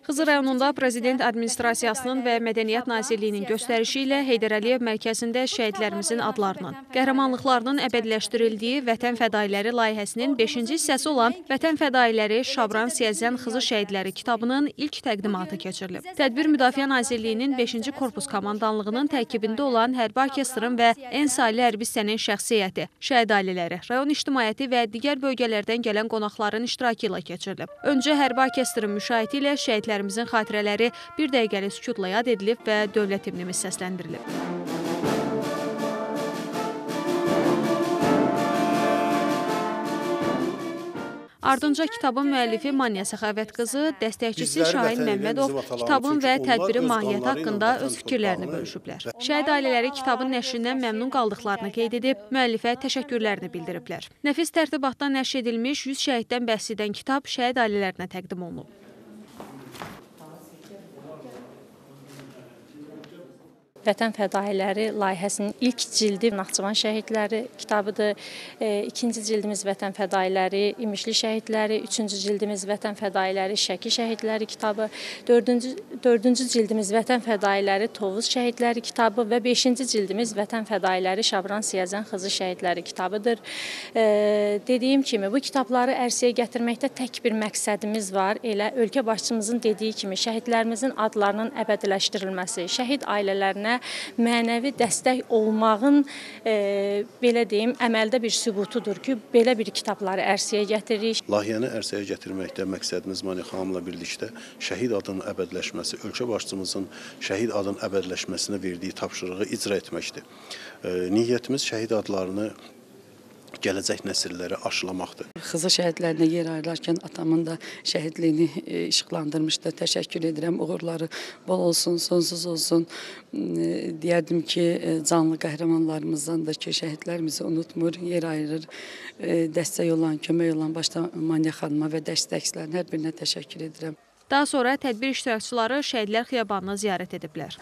Xızı rayonunda Prezident Administrasiyasının və Mədəniyyət Nazirliyinin göstərişi ilə Heydər Əliyev mərkəzində şəhidlərimizin adlarının, qəhrəmanlıqlarının əbədiləşdirildiyi Vətən Fədailəri layihəsinin 5-ci hissəsi olan Vətən Fədailəri Şabran Siyəzən Xızı Şəhidləri kitabının ilk təqdimatı keçirilib. Tədbir Müdafiə Nazirliyinin 5-ci Korpus Komandanlığının tərkibində olan hərbi orkestrın və en saylı hərbi hissənin şəxsi heyəti, şəhid ailələri, rayon ictimaiyyəti və digər bölgələrdən gələn qonaqların iştirakı ilə keçirilib. Öncə hərbi orkestrın müşayiəti ilə şəhidlərimizin xatirələri bir dəqiqəlik sükutla yad edilib və dövlət himnimiz səsləndirilib. Ardınca kitabın müəllifi Maniyə Səxavət qızı, dəstəkçisi Şahin Məmmədov kitabın və tədbirin mahiyyəti haqqında öz fikirlərini bölüşüblər. Şəhid ailələri kitabın nəşrindən məmnun qaldıqlarını qeyd edib, müəllifə təşəkkürlərini bildiriblər. Nəfis tərtibatdan nəşr edilmiş 100 şəhiddən bəhs edən kitab şəhid ailələrinə təqdim olunub. Vətən Fədailəri layihəsinin ilk cildi Naxçıvan şəhidləri kitabıdır. İkinci cildimiz Vətən Fədailəri İmişli şəhidləri, üçüncü cildimiz Vətən Fədailəri Şəki şəhidləri kitabı, dördüncü cildimiz Vətən Fədailəri Tovuz şəhidləri kitabı və beşinci cildimiz Vətən Fədailəri Şabran Siyəzən Xızı şəhidləri kitabıdır. Dediyim kimi, bu kitabları ərsəyə gətirməkdə tək bir məqsədimiz var. Elə ölkə başçımızın dediyi kimi, şəhidlərimizin adlarının əbədiləşdirilməsi, şəhid ailələrinə mənəvi dəstək olmağın, belə deyim, əməldə bir sübutudur ki, belə bir kitabları ərsəyə gətiririk. Layihəni ərsəyə gətirməkdə məqsədimiz Maniyə xanımla birlikdə şəhid adının əbədiləşməsi, ölkə başçımızın şəhid adının əbədiləşməsinə verdiyi tapşırığı icra etməkdir. Niyyətimiz şəhid adlarını gələcək nəsillərə aşılamaqdır. Xızı şəhidlərinə yer ayrılarkən atamın da şəhidliyini işıqlandırmışdı. Təşəkkür edirəm. Uğurları bol olsun, sonsuz olsun. Deyərdim ki, canlı qəhrəmanlarımızdan da ki, şəhidlərimizi unutmur, yer ayırır. Dəstək olan, kömək olan başda Maniyə xanıma və dəstəkçilərin hər birinə təşəkkür edirəm. Daha sonra tədbir iştirakçıları Şəhidlər Xiyabanını ziyarət ediblər.